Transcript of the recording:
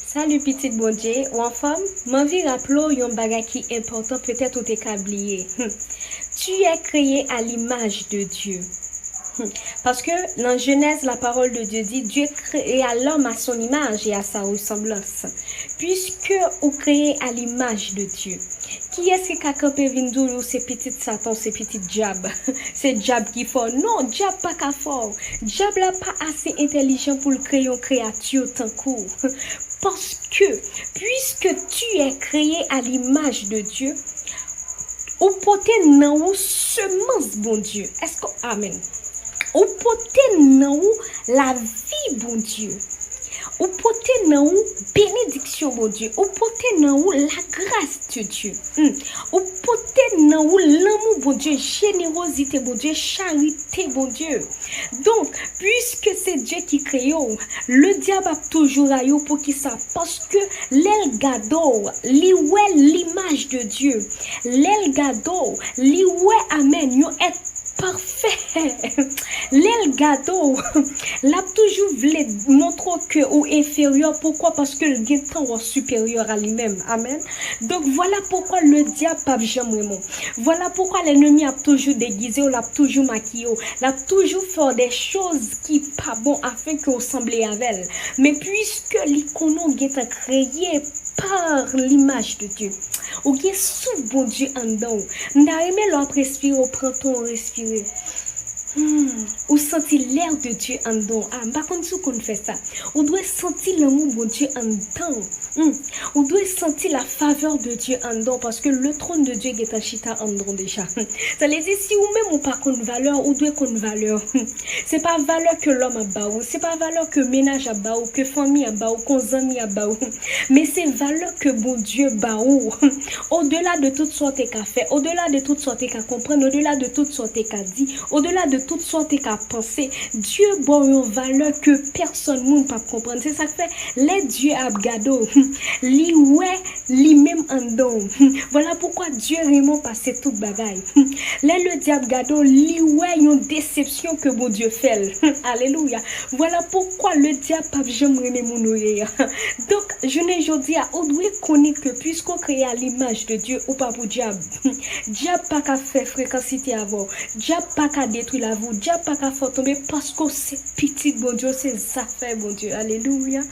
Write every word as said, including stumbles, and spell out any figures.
Salut pitit Bondye, ou anfòm? M anvi raple w yon bagay ki enpòtan, petèt ou te ka bliye. Tu es créé à l'image de Dieu. Paske nan Jenèz, la parole de Dieu dit, Dieu créa l'homme à son image et à sa ressemblance. Puisque ou créé à l'image de Dieu. Kiyès ki ka kanpe vin di w se pitit Satan, se pitit dyab? Se dyab ki fò w? Non, dyab pa ka fò w. Dyab la pa ase entèlijan pou l kreye yon kreyati tankou w. Paske, puisque tu es créé à l'image de Dieu, ou pote nan ou semans Bondye. Èske, amèn. Ou pote nan ou lavi Bondye. Ou pote nan ou benediksyon Bondye. Ou pote nan ou lagras de Dye. Hmm. Ou pote nan ou lanmou Bondye, jenerozite Bondye, charite Bondye. Donk, puiske se Dye ki kreye w, le dyab ap toujou rayi w. Poukisa? Paske lè l gade w, li wè limaj de Dye. Lè l gade w, li wè, amèn, yon èt pafè. Lè l gade w, l ap toujou vle montre w ke ou enferyè. Poukwa? Paske l gentan wè w siperyè a li menm. Amèn. Donk, vwala poukwa le dyab p ap janm renmen w. Vwala poukwa lènmi ap toujou degize w, l ap toujou makiye w, l ap toujou fè w de choz ki pa bon afin ke w sanble avè l. Men piske li konnen w gentan kreye par l'image de Dieu, ou gen souf Bondye anndan w. M ta renmen lè w ap respire, w pran tan w respire. Hmm, ou santi l'air de Dieu anndan w. Ah, m pa konn si w konn fè sa. Ou dwe santi lanmou Bondye anndan w. Hmm. Ou dwe santi la faveur de Dieu anndan w, paske le trône de Dieu gentan chita anndan w deja. Sa vle di, si ou menm ou pa konn valè w, ou dwe konn valè w. Se pa valè ke lòm ap ba ou, se pa valè ke mennaj ap ba ou, ke fanmi ap ba ou, kon zanmi ap ba ou. Men se valè ke Bondye ba ou. Odela de tout sa w te ka fè, odela de tout sa w te ka konprann, odela de tout sa w te ka di, odela de tout sa w te ka panse, Dye ba w yon valè ke pèsòn moun p ap konprann. Se sa k fè, lè Dye ap gade w, li wè li menm anndan w. Vwala poukwa Dye renmen w pase tout bagay. Lè le dyab gade w, li wè yon desepsyon ke Bondye fè l. Alelouya. Vwala poukwa le dyab p ap janm renmen moun ou ye a. Donk, jounen jodi a, ou dwe konnen ke piske w kreye a limaj de Dye, ou pa pou dyab. Dyab pa ka fè frekansite avè w. Dyab pa ka detwi lavi w. Dyab pa ka fè w tonbe paske w se pitit Bondye, w se zafè Bondye. Alelouya.